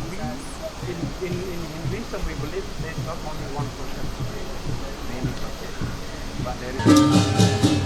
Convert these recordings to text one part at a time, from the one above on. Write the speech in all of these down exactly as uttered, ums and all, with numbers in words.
In, in, in Hinduism, we believe there's not only one person, many persons. But there is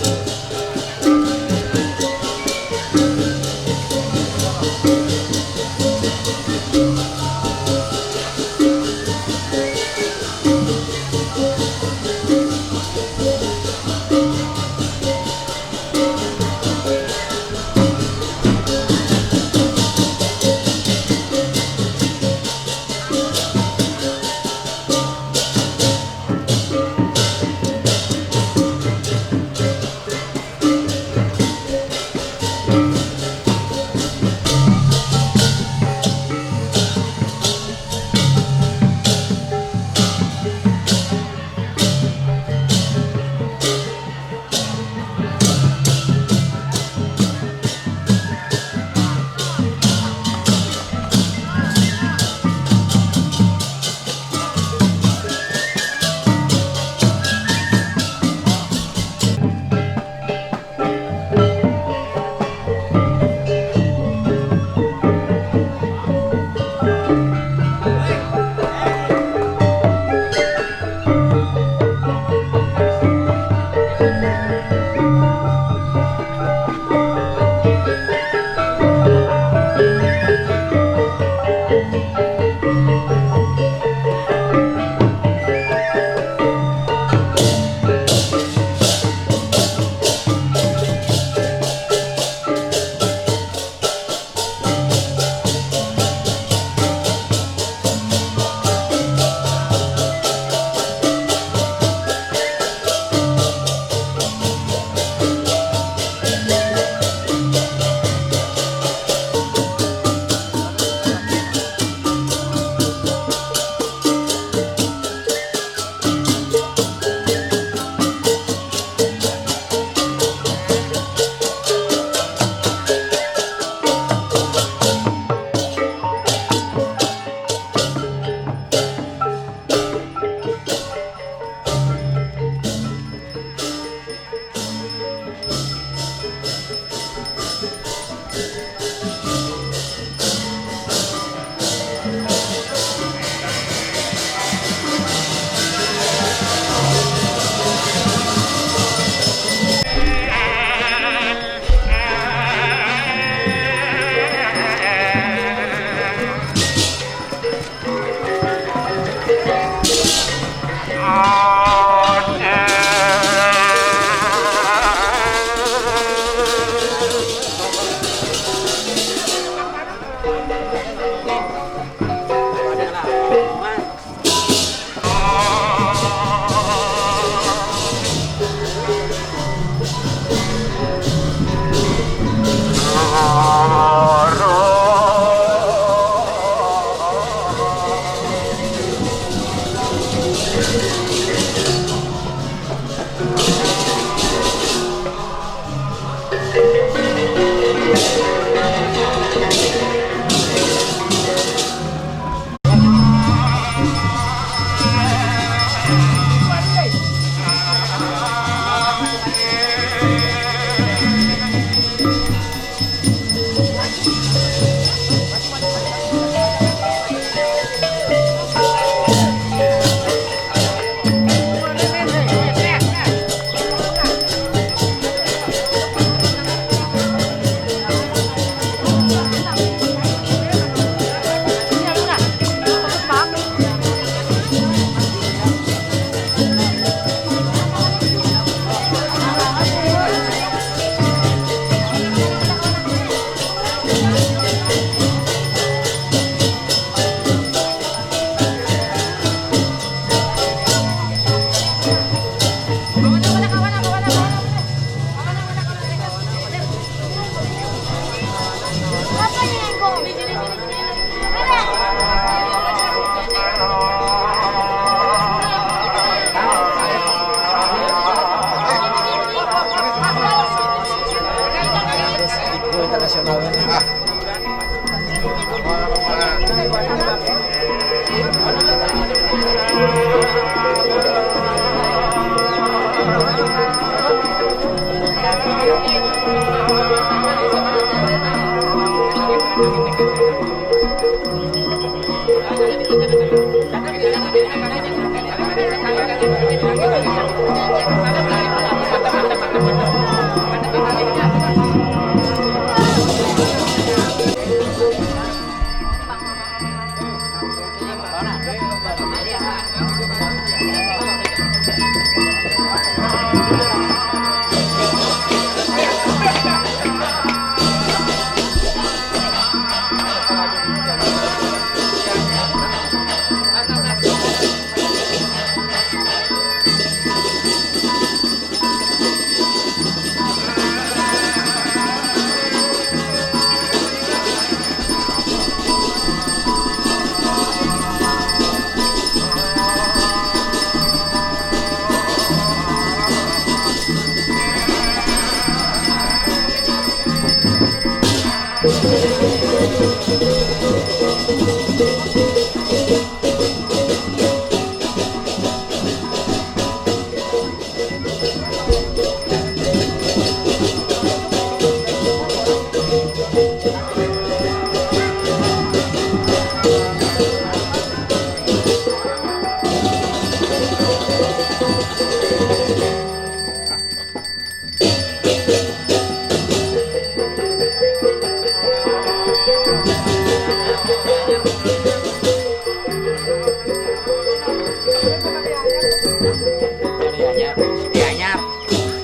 Ini anyar. Ini anyar.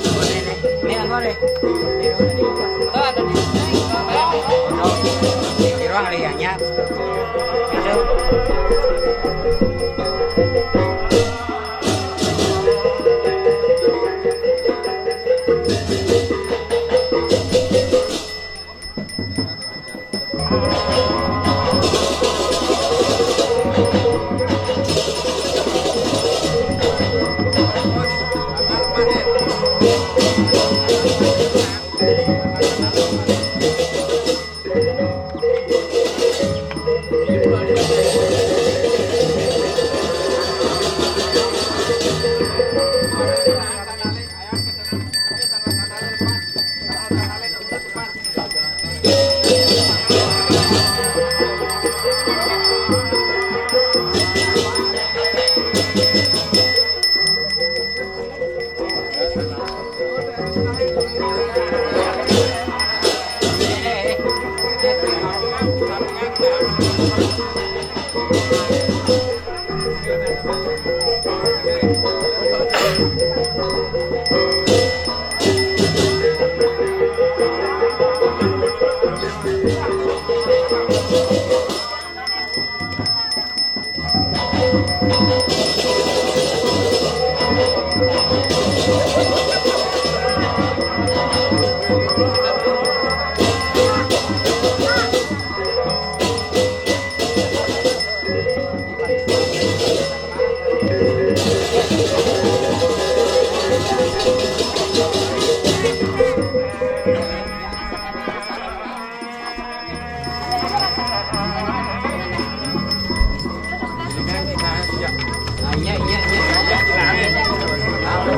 Ini, ini. Ini anu deh. Ini dulu tadi. Ini ruang ada anyar. Itu.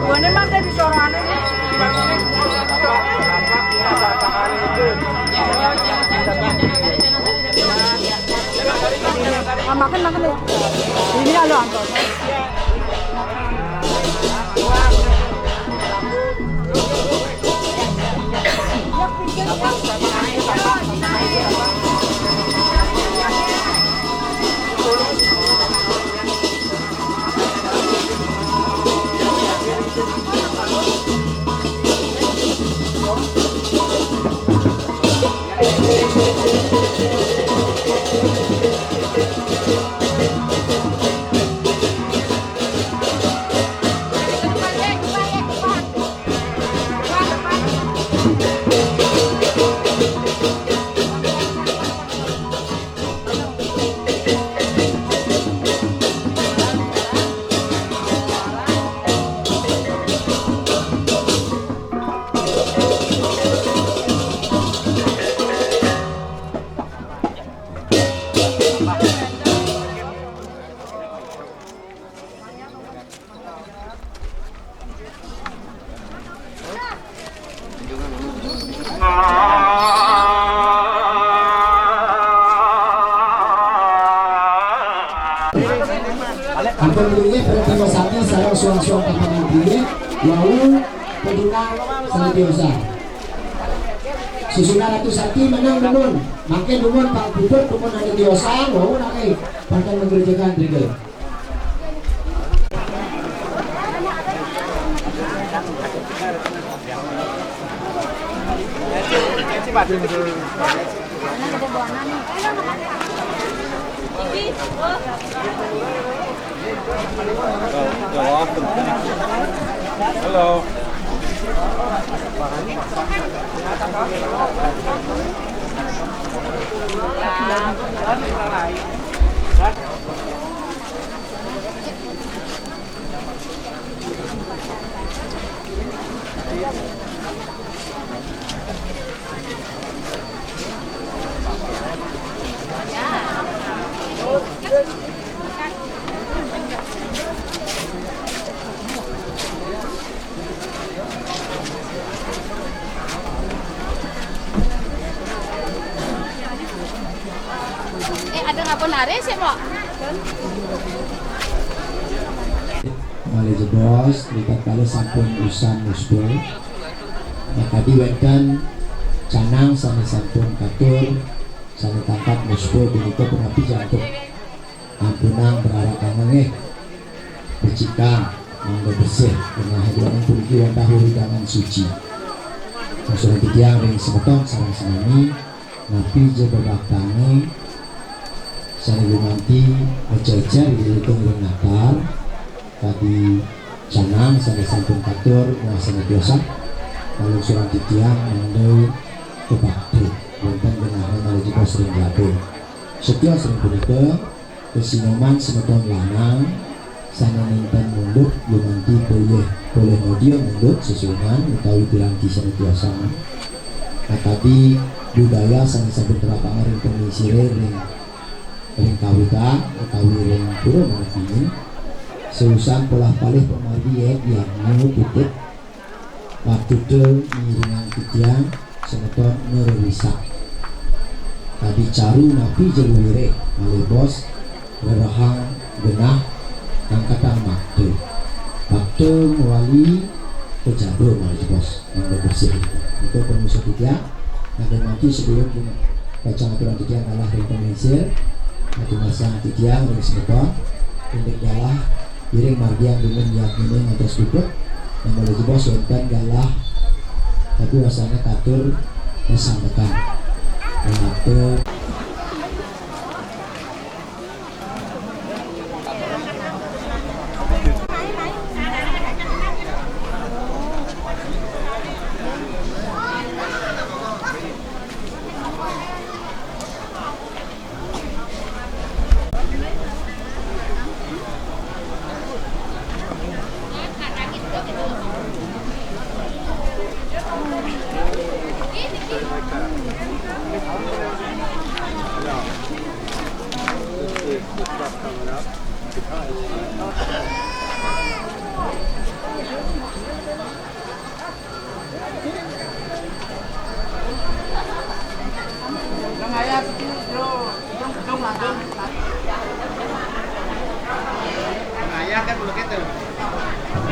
Buahnya mah teh disorane. Ah, makan, makan deh. Ini ada Anton. Suang-suang tapangan diri, wau pedunang sanitiosa. Susunan Ratu Sati menang dumun, mangkin dumun pang puput dumun sanitiosa, wau nakai pantang menggerjakan tiga. Hello. Eh, ada ngapa nari sih, Pok? Malih jebos, ritatkala sampun usan muspur. Nah, kadi wénten canang sané sampun katur, sané tangkap muspur punika punapi jantuk. Ampunang berarakan nggih. Becikang mangda bersih genah duaning puniki wantah wewidangan suci. Sasuhunan titiang ring semeton sareng sami, napi ja bebaktané sané gumanti ecécér ring natar, kadi canang sané sampun katur, muah sané tiosan, kalungsuran titiang mangda kabakti wénten genahé malih jebos ring jaba. Satia ring punika, kasinoman semeton lanang sané nénten mundut gumanti polih, polih modia mundut sesuunan utawi piranti sané tiosan. Akadi budaya sané sampun kaparengang ring panglingsiré ring, ring kawitan utawi ring pura manah dingin. Seusan polah palih pamargi yén yadnya puput. Watuda ngiringang titiang semeton ngrerisak. Kadi caru napi ja luiré malih bos, rerehang genah angkatang makta. Makta mawali kajaba malih bos, mangda bersih. Nika pangusaha titiang, mangda mangkin sadurung pacang aturang titiang galah ring panglingsir, atumbasang titiang ring semeton, indik galah Iring margiang dumun yadnyané ngantos puput, namung jebos wénten galah, tapi wasana katur masambekan. Ngatur.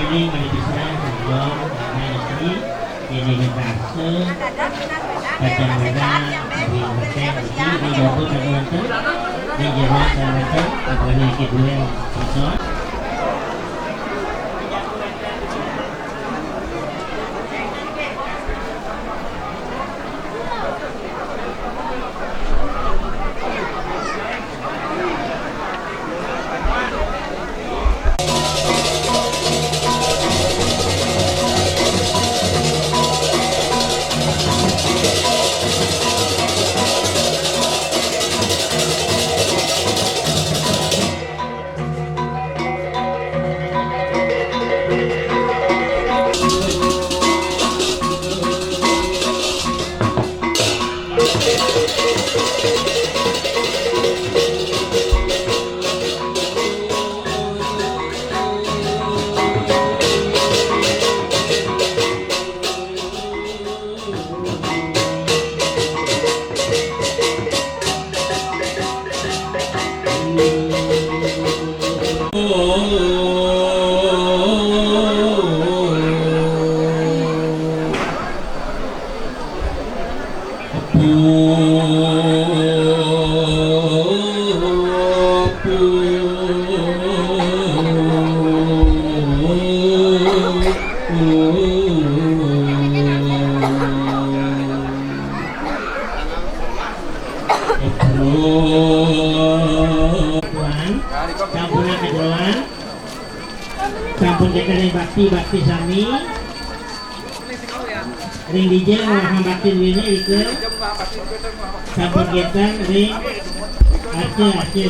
Ini mari diserang sebelum karena ini jadi rasa kacang merah di hotel di Lombok dan Banten di Jawa dan Banten apalagi kedua. Sampun kejeroan. Sampun kita ring bakti, bakti sami. Ring dija ngawinang bakti duene ika. Sampun kita ring arca, arca.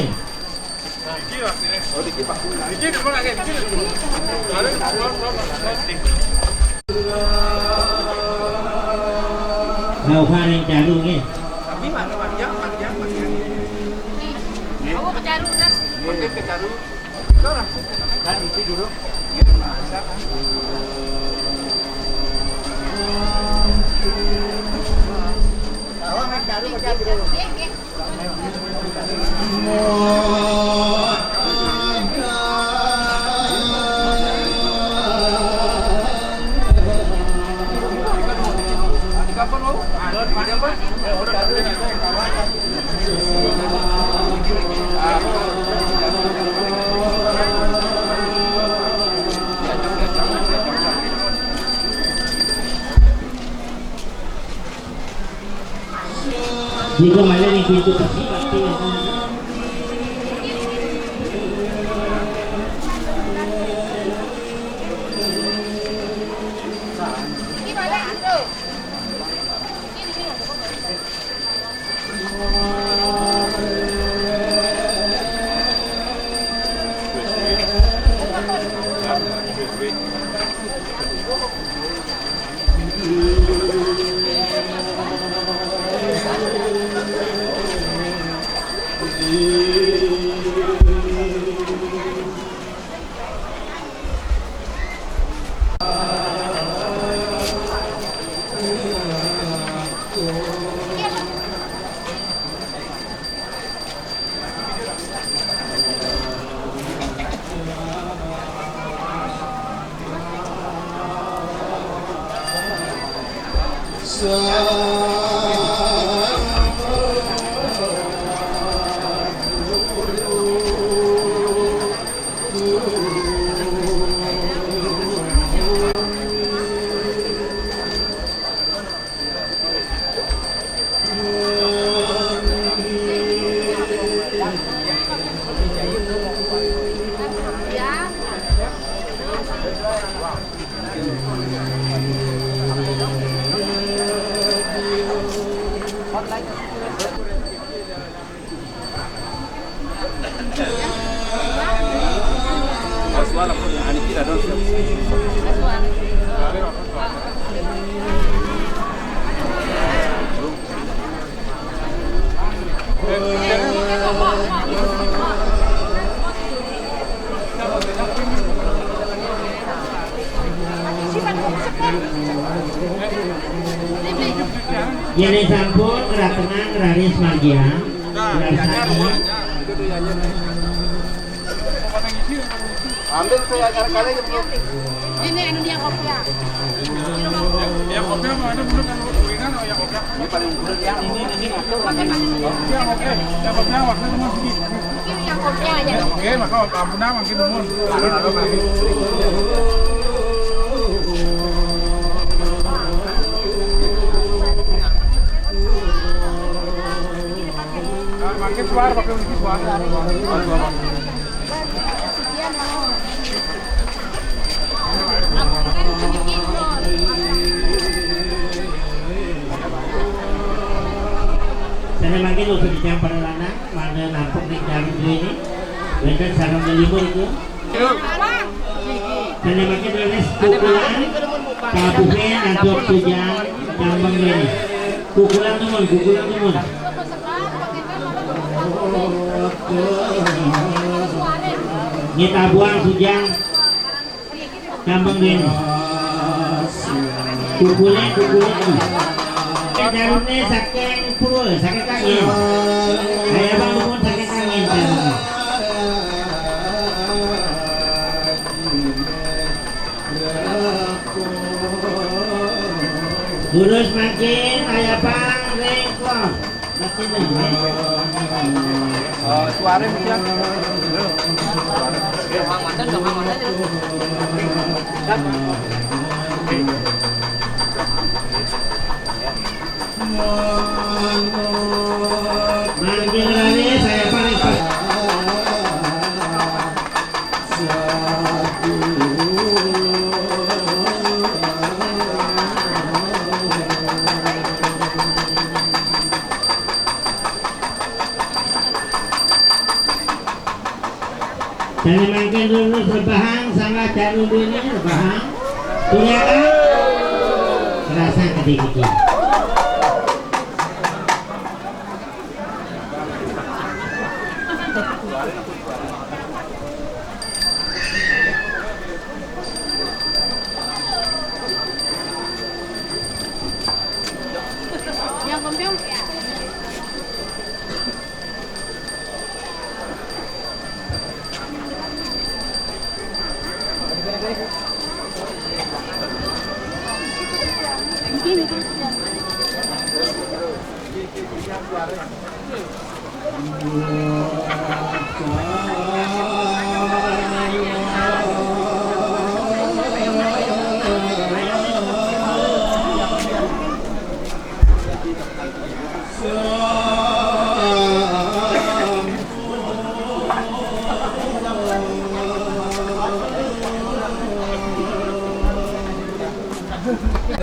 Nah, uha ring caru nggih. Bawa ke caru, Nas. Mungkin ke caru. Itu langsung ke sana. Kan itu dulu. Ini masak. Bawa ke caru, ke caru. Jika malih ring pintu besi, pasti. Yen sampun, ratenang, raris margiang, rarsani. Ambil tuh ya, kali-kali gitu. Ini anu dia kopi ya. Ya, kopi apa? Ada menurut anu gorengan, oh ya, kopi apa? Ini paling murah ya. Ini, ini, ini. Kopi yang oke. Ya, kopi apa? Ini mah sedikit. Ini yang kopi aja. Oke, maka ampun, mangkin nuhun. Nah, mangkin suar, pakai mangkin suar. Sané mangkin nuju titiang para lanang, mangda nampek ring jarum duéné, wénten sareng lelima niku. Sané mangkin raris kukulan, kabuhé antuk tujang jambang duéné. Kukulan tumun, kukulan tumun. Nggih, tabuhan tujang. Gampang, Din. Kukulé, kukulé. Jarumé saking pura, saking kangin. Kaya bang dumun saking kangin, jarumé. Durus mangkin, kaya bang ring kos. Eh, suara mesti ya. Oke, Mang Matan, Mang Matan. Siap. Mangkin rame saya paling pas. Jadi mangkin dulu rebahan sama cak dulu ini rebahan. Punya kan? Rasa kedik-kedik. Yang kemping.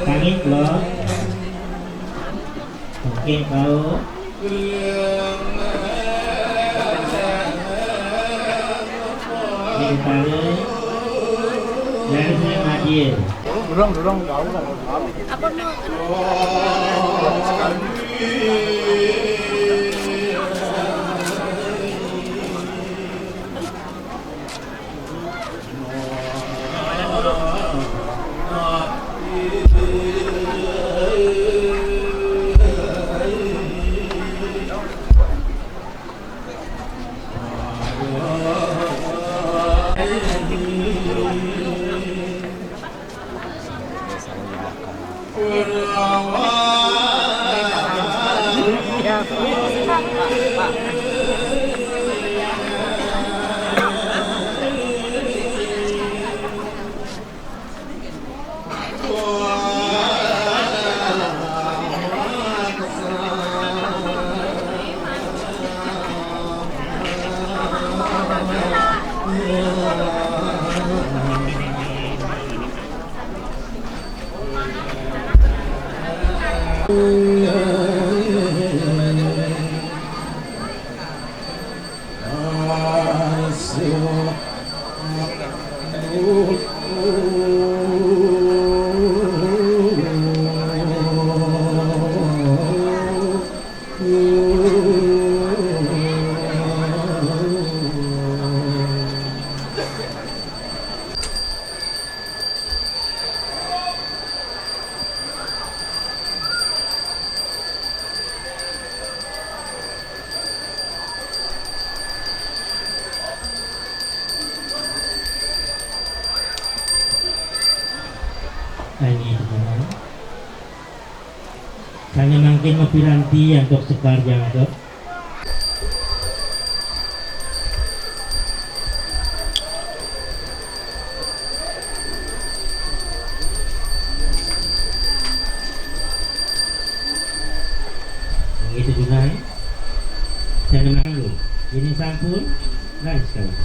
Pamit, Bro. Mungkin kau Yang paling dari saya Madir. Dorong, dorong, jauh lah. Apa mau? Ini, sané mangkin mapiranti antuk sekar jangkep. Begitu juga, ya. Jangan malu. Ini sampun. Nah, sekali.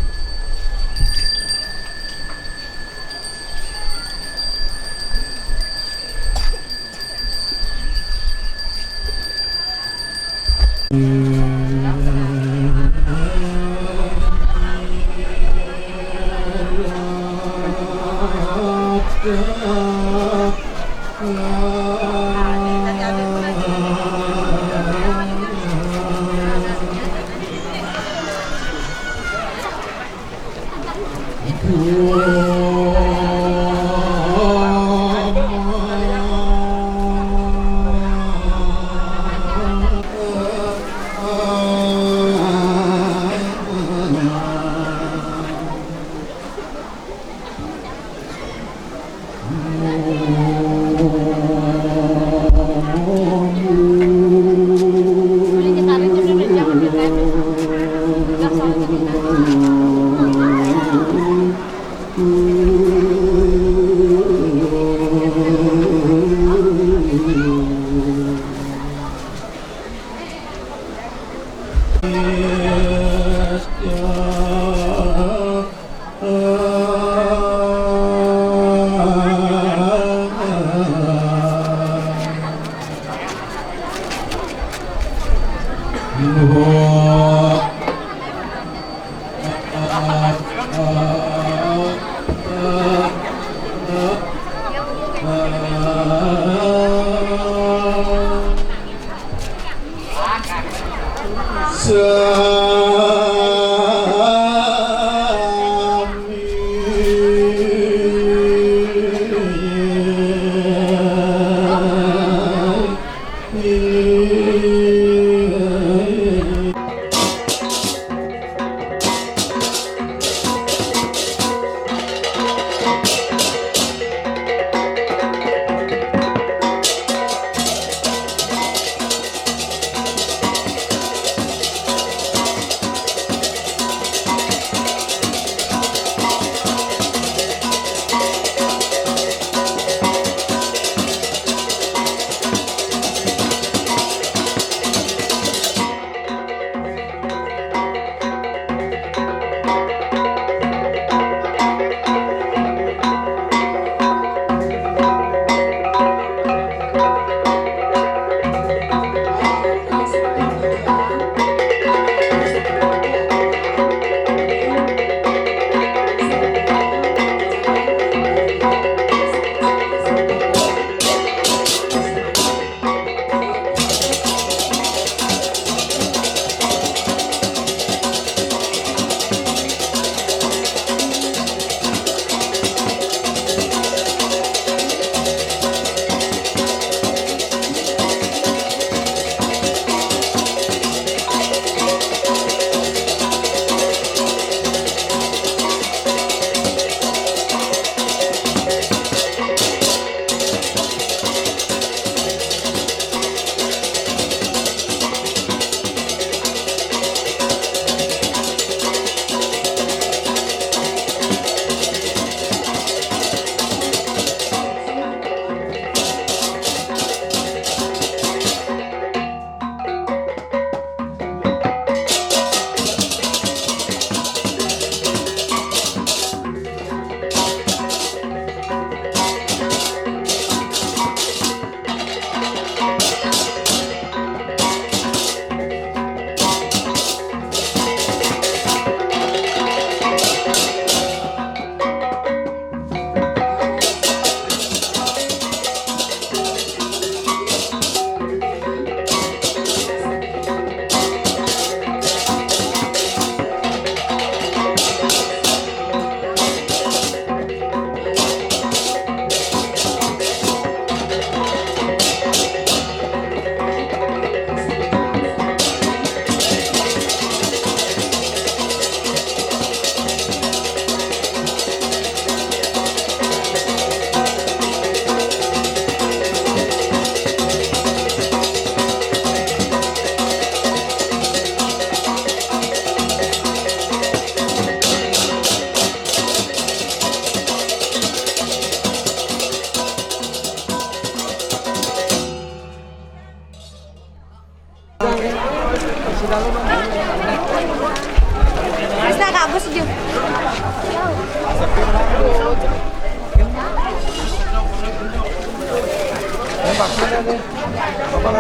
Bisa, Kak, bos, Ju.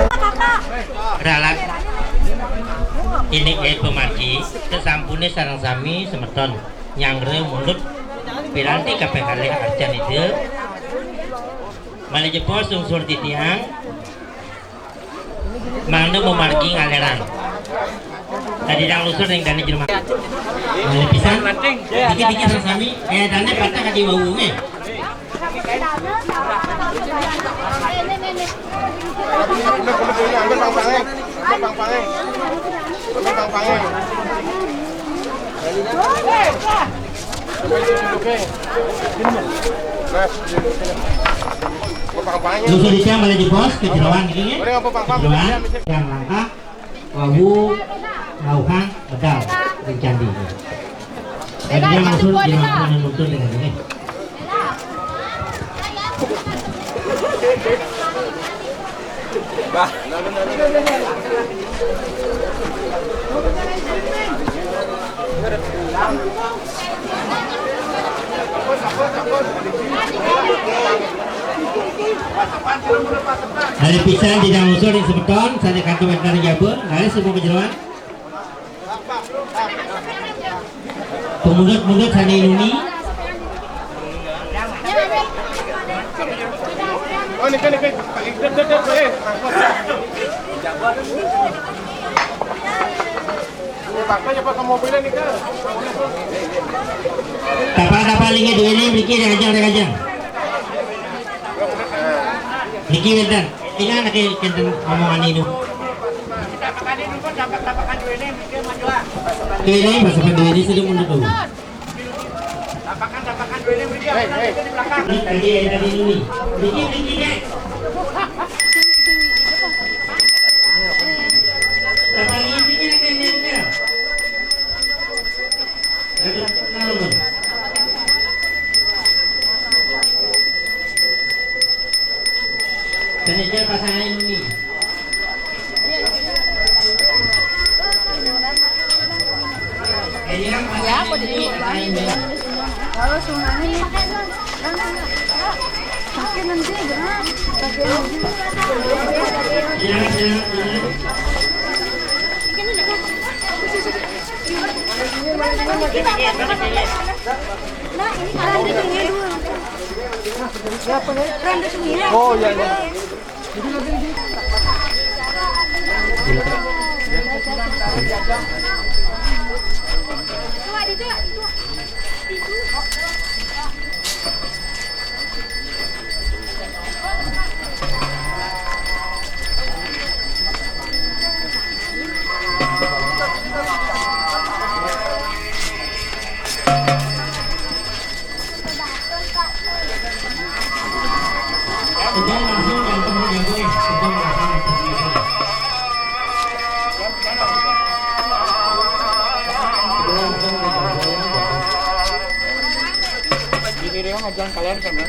Kakak. Ralat. Ini, eh, pemargi, sasampune sareng sami semeton nyanggra mundut piranti kaping kalih arcan Ida. Malih jebos sungsur titiang, mangda mamargi ngalerang. Tadi dang lusur ring dane jelema. Malih pisan, dikit-dikit sareng sami, eh, dane patah kadi wau nggih. Lusur dicang malih jebos ka jeroan niki nggih. Jeroan, yang langkah. Wau rauhang medal ring candi. Dadi yang maksud di mana nuntun dengan ini. Bah. Malih pisan titiang nunas ring semeton sane kantun wenten ring jaba, raris sampun kajeroan. Pamundut-mundut sane inuni. Oh, niki, niki. Dek, dek, dek, eh. Tapak-tapak lagi dua ini, mriki ada aja, ada aja. Niki wénten. Ingat lagi kinten omongan ini. Dua ini, Mas, dua ini sudah mundur dulu. Ini tadi, tadi ini. Niki, niki, Dek. Tadi ini, niki, niki. Ini kan pasangan ini, pasangan ini. Kalau semuanya ini, pakai nanti, benar. Pakai nanti. Iya, iya, iya. Oh, iya, iya. Ini dia ngajaran kalian kan ya?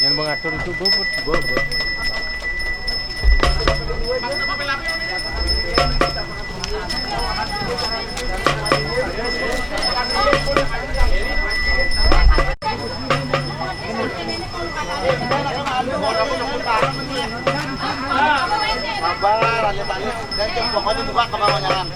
Yang mengatur itu bobot, bobot. Sabar, alit-alit. Dan pokoknya buka ke bawah, jangan.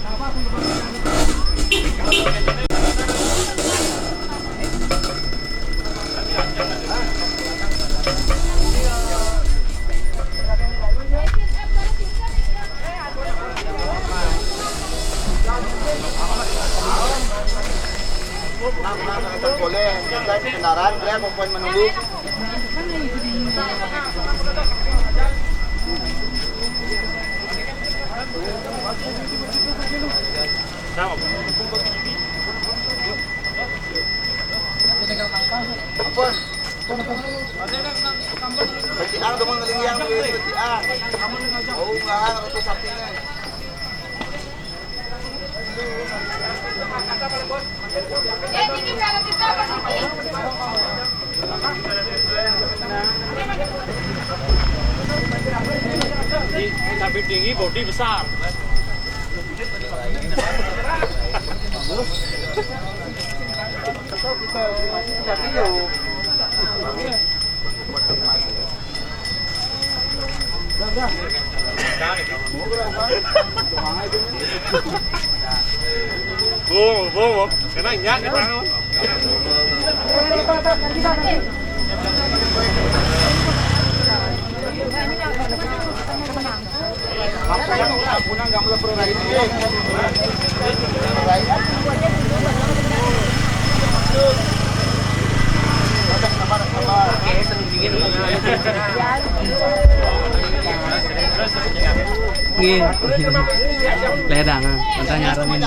Boleh, kendaraan, dia mau poin menunggu. Ampun. Berarti ang dong ngeling yang duit, berarti ang. Oh, enggak, roti sapinya. Di, tapi tinggi, bodi besar. Bung, bung, kena nyak di tangan. Nggih. Ledang, ah. Entah nyarang ini.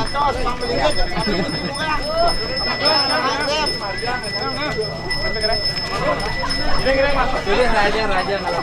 Pilih raja, raja, kalau